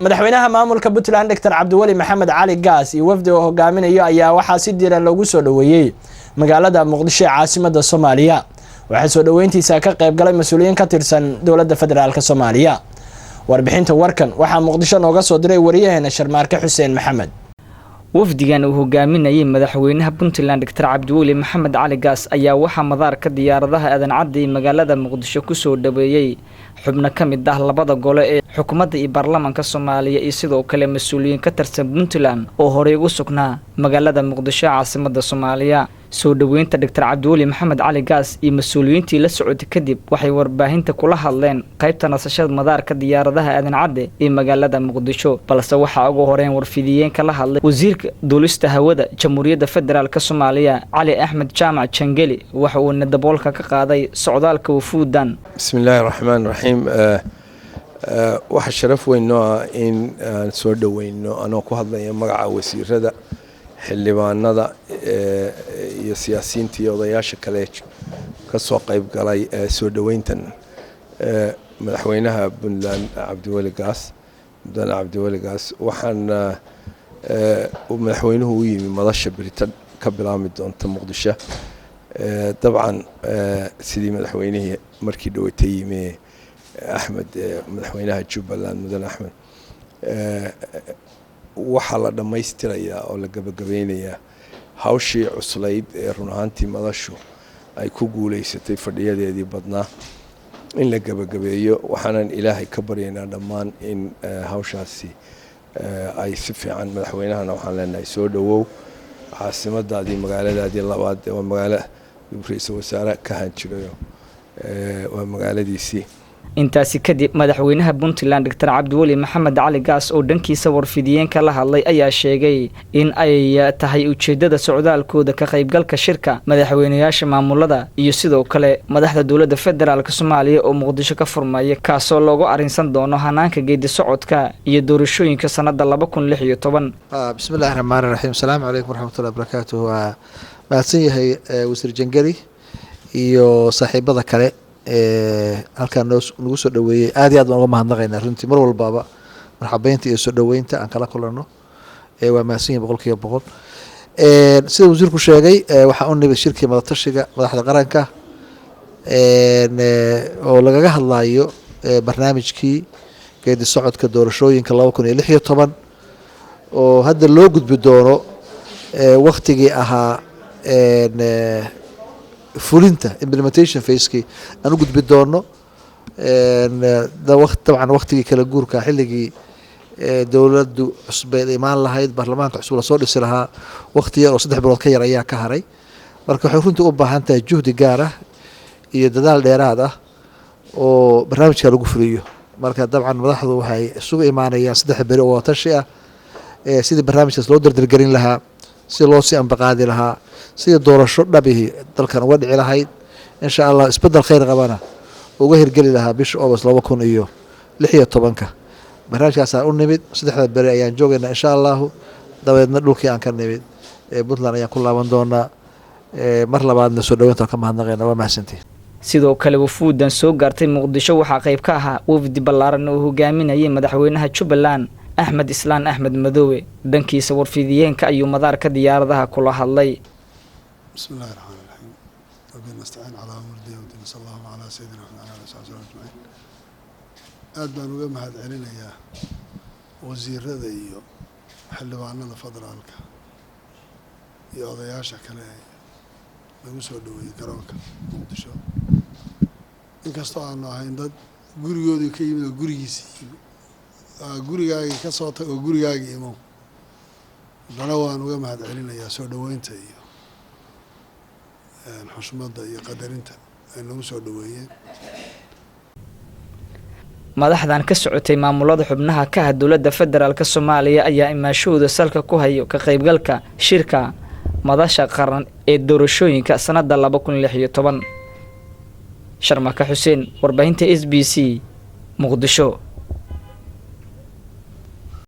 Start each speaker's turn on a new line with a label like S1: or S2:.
S1: Madaxweynaha maamulka Puntland, Doctor Cabdiweli Maxamed Cali Gaas, iyo wafdiga hogaaminayo ayaa waxaa si diiran loogu soo dhoweeyey magaalada Muqdisho ee caasimada Soomaaliya. Waxaa soo dhoweyntiisa ka qayb galay mas-uuliyiin ka tirsan dowladda federaalka Soomaaliya. Warbixinta warkan waxaa Muqdisho nooga soo diray wariyaheena Sharmaarke Xuseen Maxamed.
S2: Wafdigan uu hogaaminayay madaxweynaha Puntland, Doctor Cabdiweli Maxamed Cali Gaas, ayaa waxaa madaarka diyaaradaha Aadan Cadde ee magaalada Muqdisho kusoo dhaweeyey xubno ka mid ah labada gole ee xukuumadda iyo baarlamaanka Soomaaliya iyo sidoo kale mas-uuliyiin ka tirsan Puntland oo horey ugu sugnaa magaalada Muqdisho, caasimada Soomaaliya. Soo dhoweynta Doctor Cabdiweli Maxamed Cali Gaas iyo mas-uuliyiintii la socotay kadib, waxay warbaahinta kula hadleen qaybta nasashada madaarka diyaaradaha Aadan Cadde ee magaalada Muqdisho. Balse waxaa ugu horeyn warfidiyeen kala hadlay wasiirka duulista hawada Jamhuuriyadda Federaalka Soomaaliya, Cali Axmed Jaamac Jangeli. Waxa uuna daboolka ka qaaday socdaalka wufuudan.
S3: Bismi illaahi raxmaan raxiim. Waxaa sharaf weyn noo ah in aan soo dhoweyno, anoo ku hadlaya magaca wasiirada, xildhibaanada iyo siyaasiyiinta iyo odayaasha kale ka soo qayb galay soo dhoweyntan madaxweynaha Puntland, Cabdiweli Gaas, mudane Cabdiweli Gaas. Waxaan madaxweynuhu u yimi madasha berito ka bilaabmi doonta Muqdisho. Dabcan sidii madaxweynihii markii dhaweytay yimi, Axmed, madaxweynaha Jubbaland, mudane Axmed, waxaa la dhammaystirayaa oo la gabagabeynayaa hawshii cuslayd ee run ahaantii madashu ay ku guuleysatay fadhiyadeedii badnaa in la gabagabeeyo. Waxaanan Ilaahay ka baryaynaa dhammaan in hawshaasi ay si fiican. Madaxweynahana waxaan leenahay, soo dhowow caasimadaadii, magaaladaadii labaad. Waa magaalo ra-iisul wasaare ka han jirayo, waa magaaladiisii.
S2: Intaasi kadib, madaxweynaha Puntland, Doctor Cabdiweli Maxamed Cali Gaas, oo dhankiisa warfidiyeenka la hadlay, ayaa sheegay in ay tahay ujeedada socdaalkooda ka qaybgalka shirka madaxweynayaasha maamulada iyo sidoo kale madaxda dowladda federaalka Soomaaliya oo Muqdisho ka furmaya, kaasoo loogu arrinsan doono hanaanka geedi socodka iyo doorashooyinka sanada 2016.
S4: Bismi illahi raxmaani raxiim. Asalaamu calaykum waraxmatullahi wabarakaatuh. Waa mahadsan yahay wasiir Jangeli iyo saaxiibada kale ee halkaan noo nagu soo dhaweeyey. Aad iyo aad baan uga mahadnaqaynaa runtii mar walbaba marxabeynta iyo soo dhaweynta aan kala kulano. Waa mahadsan yahin 100%. Sida wasiirku sheegay, waxaan u nimid shirkii madatashiga madaxda qaranka oo lagaga hadlayo barnaamijkii geedi socodka doorashooyinka 2016, oo hadda loo gudbi doono waktigii ahaa fulinta, implementation phase-kii aan u gudbi doono. Dabcan waktigii kala guurka, xilligii dowladdu cusbeed imaan lahayd, baarlamaanka cusub lasoo dhisi lahaa, wakti yar oo 3 bilood ka yar ayaa ka haray. Marka waxay runtii u baahan tahay juhdi gaar ah iyo dadaal dheeraad ah oo barnaamijka lagu fuliyo. Marka dabcan madaxdu waxay isugu imaanayaan 3 beri oo watashi ah sidii barnaamijkaas loo dardargelin lahaa, si loo sii ambaqaadi lahaa, sidii doorasho dhabihi dalkan uga dhici lahayd, insha Allah isbedel kheyr qabana uga hirgeli lahaa bisha August 2016-ka. Barnaamijkaasaan u nimid. 3da beri ayaan joogaynaa, insha Allahu. Dabeedna dhulkii aan ka nimid ee Puntland ayaan ku laaban doonaa. Mar labaadna soo dhaweynta ka mahadnaqayna. Waa mahadsantihin.
S2: Sidoo kale, wafuudan soo gaartay Muqdisho waxaa qayb ka ahaa wafdi ballaaran oo hogaaminayay madaxweynaha Jubbaland, Axmed Islaan Axmed Madoobe. Dhankiisa warfidiyeenka ayuu madaarka diyaaradaha kula hadlay.
S5: بسم الله الرحمن الرحيم وبه نستعين على أمور الدين والدين، صلى الله على سيدنا محمد وعلى آله وصحبه أجمعين. Aad baan uga mahad celinayaa wasiirada iyo xildhibaanada federaalka iyo odayaasha kale ee lagu soo dhaweeyey garoonka Muqdisho. Inkastoo aanu ahayn dad gurigoodii ka yimid oo gurigiisii yimid, gurigaagii ka soo tag oo gurigaagii imow, haddana waan uga mahad celinayaa soo dhaweynta iyo xushmadda iyo qadarinta ay nagu soo dhaweeyeen.
S2: Madaxdan ka socotay maamulada xubnaha ka ah dowladda federaalka Soomaaliya ayaa imaanshahooda salka ku hayo ka qaybgalka shirka madasha qaran ee doorashooyinka sanada 2016. Sharmaka Xuseen, warbaahinta SBC, Muqdisho.